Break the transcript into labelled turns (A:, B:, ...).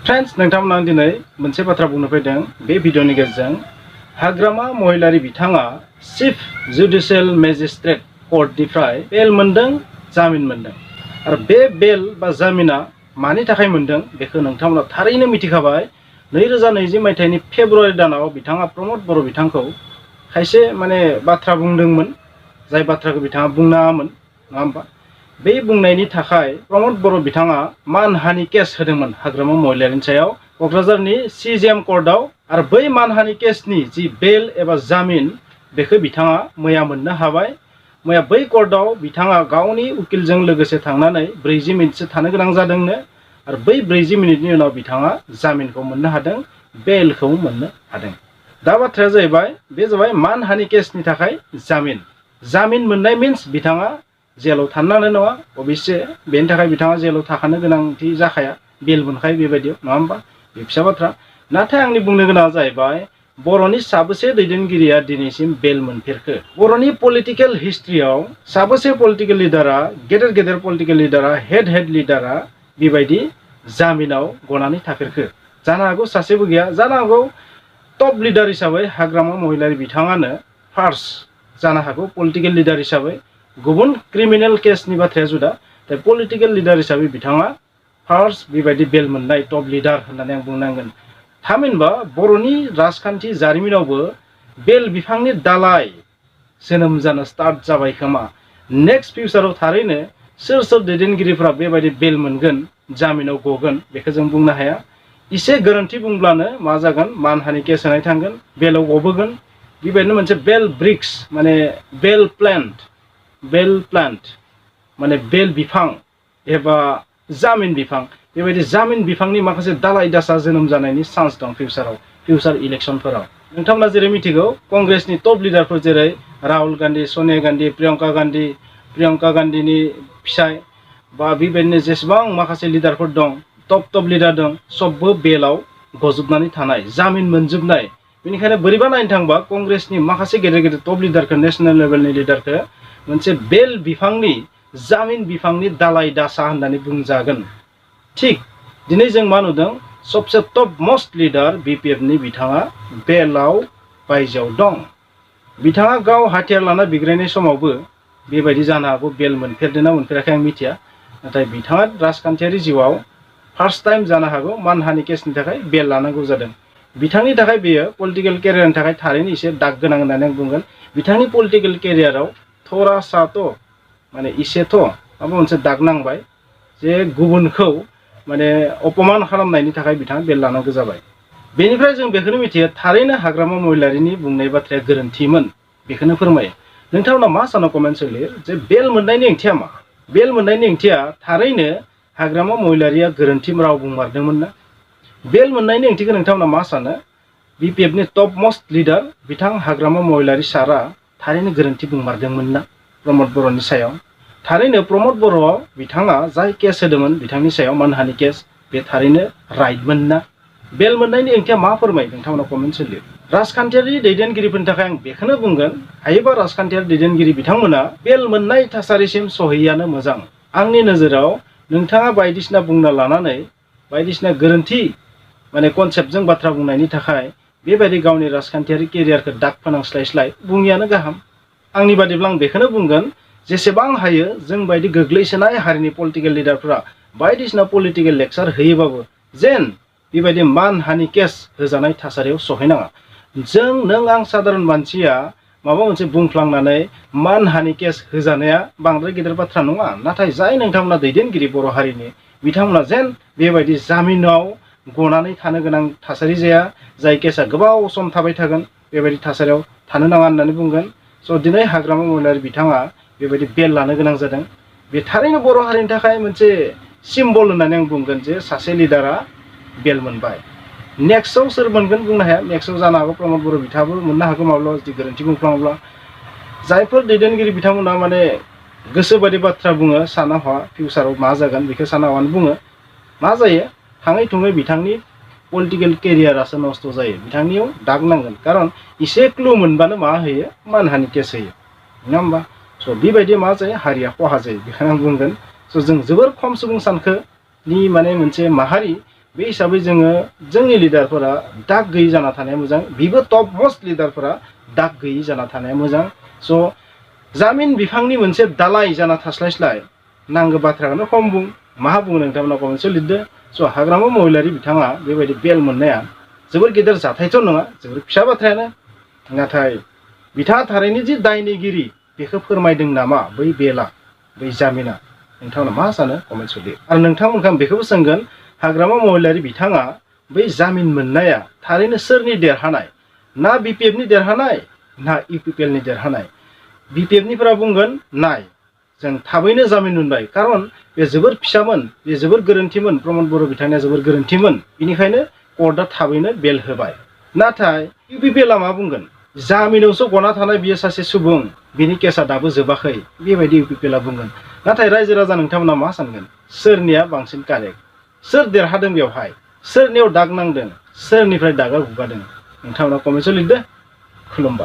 A: Friends नोंथांमोना दिनै मोनसे बाथ्रा बुंनो फैदों बे भिडिअनि गेजेरजों हाग्रामा महिलारी बिथाङा चीफ जुडिशियल मेजिस्ट्रेट कोर्टनिफ्राय बेल मोनदों जामिन मोनदों आरो बे बेल बा जामिना मानि थाखाय मोनदों बेखौ नोंथांमोना थारैनो मिथिखाबाय 2020 मायथाइनि फेब्रुवारि दानाव बिथाङा प्रमद बर' बिथांखौ खायसे माने बाथ्रा बुंदोंमोन जाय बाथ्राखौ बिथाङा बुंनाङामोन नङा होमबा बे बुंनायनि थाखाय प्रमद बर' बिथाङा मानहानि केस होदोंमोन हाग्रामा महिलारीनि सायाव क'क्राझारनि CGM कोर्टआव आरो बै मानहानि केसनि जि बेल एबा जामिन बेखौ बिथाङा मैया मोननो हाबाय मैया बै कोर्टआव बिथाङा गावनि उकिलजों लोगोसे थांनानै 40 मिनिटसो थानो गोनां जादोंनो आरो बै 40 मिनिटनि उनाव बिथाङा जामिनखौ मोननो हादों बेलखौ मोननो हादों दा बाथ्राया जाहैबाय मानहानि केसनि थाखाय जामिन मोननाय मिन्स बिथाङा जेलाव थानानै नङा अबयसे बेनि थाखाय बिथाङा जेलाव थाखानो गोनांथि जाखाया बेल मोनखायो बेबायदियाव नङा होमबा बे फिसा बाथ्रा नाथाय आंनि बुंनो गोनाङा जाहैबाय बर'नि साबेसे दैदेनगिरिया दिनैसिम बेल मोनफेरखो बर'नि पलिटिकल हिस्ट्रियाव साबेसे पलिटिकल लिडारा गेदेर पलिटिकल लिडारा हेड लिडारा बेबायदि जामिनाव गनानै थाफेरखो जानो हागौ सासेबो गैया जानो हागौ टप लिडार हिसाबै हाग्रामा महिलारी बिथाङानो फार्स्ट जानो हागौ पलिटिकल लिडार हिसाबै गुबुन क्रिमिनेल केसनि बाथ्राया जुदा दा पलिटिकल लिडार हिसाबै बिथाङा फार्स्ट बेबायदि बेल मोननाय टप लिडार होननानै आं बुंनांगोन थामहिनबा बर'नि राजखान्थि जारिमिनावबो बेल बिफांनि दालाय जोनोम जानो स्टार्ट जाबाय खोमा नेक्स्ट फिउचाराव थारैनो सोर दैदेनगिरिफ्रा बेबायदि बेल मोनगोन जामिनाव गगोन बेखौ जों बुंनो हाया इसे गोरोन्थि बुंब्लानो मा जागोन मानहानि केस होनाय थांगोन बेलाव गबोगोन बेबायदिनो मोनसे बेल ब्रिक्स माने बेल प्लान्ट माने बेल बिफां एबा जामिन बिफां बेबायदि जामिन बिफांनि माखासे दालाय दासा जोनोम जानायनि चान्स दं फिउचार इलेक्शनफोराव नोंथांमोना जेरै मिथिगौ कंग्रेसनि टप लिडारफोर जेरै राहुल गान्धी सोनिया गान्धी प्रियंका गान्धीनि फिसाय बा बेबायदिनो जेसेबां माखासे लिडारफोर दं टप लिडार दं सबबो बेलाव गजबनानै थानाय जामिन मोनजोबनाय बेनिखायनो बोरैबा नायनो थांबा कंग्रेसनि माखासे गेदेर टप लिडारखौ नेशनेल लेभेलनि लिडारखौ मोनसे बेल बिफांनि जामिन बिफांनि दालाय दासा होननानै बुंजागोन थिग दिनै जों मा नुदों सबसे टप मोस्ट लिडार BPFनि बिथाङा बेलाव बायजोआव दं बिथाङा गाव हाथियार लाना बिग्रायनाय समावबो बेबायदि जानो हागौ बेल मोनफेरदोंना मोनफेराखै आं मिथिया नाथाय बिथाङा राजखान्थियारि जिउआव फार्स्ट टाइम जानो हागौ मानहानि केसनि थाखाय बेल लानांगौ जादों बिथांनि थाखाय बेयो पलिटिकल केरियारनि थाखाय थारैनो एसे दाग गोनां होननानै आं बुंगोन बिथांनि पलिटिकल केरियाराव थरासाथ' माने इसेथ' माबा मोनसे दाग नांबाय जे गुबुनखौ माने अपमान खालामनायनि थाखाय बिथाङा बेल लानांगौ जाबाय बेनिफ्राय जों बेखौनो मिथियो थारैनो हाग्रामा महिलारीनि बुंनाय बाथ्राया गोरोन्थिमोन बेखौनो फोरमायो नोंथांमोना मा सानो कमेन्ट लिर जे बेल मोननायनि ओंथिया मा बेल मोननायनि ओंथिया थारैनो हाग्रामा महिलारीया गोरोन्थि राव बुंमारदोंमोन ना बेल मोननायनि ओंथिखौ नोंथांमोना मा सानो BPFनि टप मोस्ट लिडार बिथां हाग्रामा महिलारी सारा थारैनो गोरोन्थि बुंमारदोंमोन ना प्रमद बर'नि सायाव थारैनो प्रमद बर'आव बिथाङा जाय केस होदोंमोन बिथांनि सायाव मानहानि केस बे थारैनो राइटमोन ना बेल मोननायनि ओंथिया मा फोरमाय नोंथांमोना कमेन्ट लिर राजखान्थियारि दैदेनगिरिफोरनि थाखाय आं बेखौनो बुंगोन हायोबा राजखान्थियारि दैदेनगिरि बिथांमोना बेल मोननाय थासारिसिम सहैयानो मोजां आंनि नोजोराव नोंथाङा बायदिसिना बुंना लानानै बायदिसिना गोरोन्थि माने कनसेप्टजों बाथ्रा बुंनायनि थाखाय बेबायदि गावनि राजखान्थियारि केरियारखौ दाग फोनांस्लायस्लाय बुङियानो गाहाम आंनि बादिब्ला आं बेखौनो बुंगोन जेसेबां हायो जों बायदि गोग्लैसोनाय हारिनि पलिटिकल लिडारफोरा बायदिसिना पलिटिकल लेक्चार होयोबाबो जेन बेबायदि मानहानि केस होजानाय थासारियाव सहैनाङा नों आं साधारन मानसिया माबा मोनसे बुंफ्लांनानै मानहानि केस होजानाया बांद्राय गेदेर बाथ्रा नङा नाथाय जाय नोंथांमोना दैदेनगिरि बर' हारिनि बिथांमोना जेन बेबायदि जामिनाव गनानै थानो गोनां थासारि जाया जाय केसा गोबाव सम थाबाय थागोन बेबायदि थासारियाव थानो नाङा होननानै बुंगोन स' दिनै हाग्रामा महिलारी बिथाङा बेबायदि बेल लानो गोनां जादों बे थारैनो बर' हारिनि थाखाय मोनसे सिम्बल होननानै आं बुंगोन जे सासे लिडारा बेल मोनबाय नेक्स्टआव सोर मोनगोन बुंनो हाया नेक्स्टआव जानो हागौ प्रमद बर' बिथाङाबो मोननो हागौ माब्लाबा जुदि गोरोन्थि बुंफ्लाङोब्ला जायफोर दैदेनगिरि बिथांमोना माने गोसो बायदि बाथ्रा बुङो साना हवा फिउचाराव मा जागोन बेखौ साना हवानो बुङो मा जायो थाङै थुङै बिथांनि पलिटिकल केरियारासो नस्थ' जायो बिथांनियाव दाग नांगोन खारन एसे क्लु मोनबानो मा होयो मानहानि केस होयो नङा होमबा स' बेबायदि मा जायो हारिया खहा जायो बेखायनो आं बुंगोन स' जों जोबोर खम सुबुं सानखोनि माने मोनसे माहारि बे हिसाबै जोङो जोंनि लिडारफोरा दाग गैयि जाना थानाया मोजां बिबो टप मोस्ट लिडारफोरा दाग गैयि जाना थानाया मोजां स' जामिन बिफांनि मोनसे दालाय जाना थास्लायस्लाय नांगौ बाथ्राखौनो खम बुं मा बुङो नोंथांमोना कमेन्टआव लिरदो स' हाग्रामा महिलारि बिथाङा बेबायदि बेल मोननाया जोबोर गेदेर जाथायथ' नङा जोबोर फिसा बाथ्रायानो नाथाय बिथाङा थारैनो जि दायनिगिरि बेखौ फोरमायदों नामा बै बेला बै जामिना नोंथांमोना मा सानो कमेन्टआव लिर आरो नोंथांमोनखौ आं बेखौबो सोंगोन हाग्रामा महिलारि बिथाङा बै जामिन मोननाया थारैनो सोरनि देरहानाय ना बिपिएफनि देरहानाय ना इउपिपिएलनि देरहानाय बिपिएफनिफोरा बुंगोन नाय जों थाबैनो जामिन मोनबाय खारन बे जोबोर फिसामोन बे जोबोर गोरोन्थिमोन प्रमद बर' बिथांनिया जोबोर गोरोन्थिमोन बेनिखायनो कर्टआ थाबैनो बेल होबाय नाथाय इउपिपिएलआ मा बुंगोन जामिनावसो गना थानाय बियो सासे सुबुं बिनि केसा दाबो जोबाखै बेबायदि इउपिपिएलआ बुंगोन नाथाय रायजो राजा नोंथांमोना मा सानगोन सोरनिया बांसिन कारेक्ट सोर देरहादों बेवहाय सोरनियाव दाग नांदों सोरनिफ्राय दागा गुगादों नोंथांमोना कमेन्टआव लिरदो खुलुमबाय।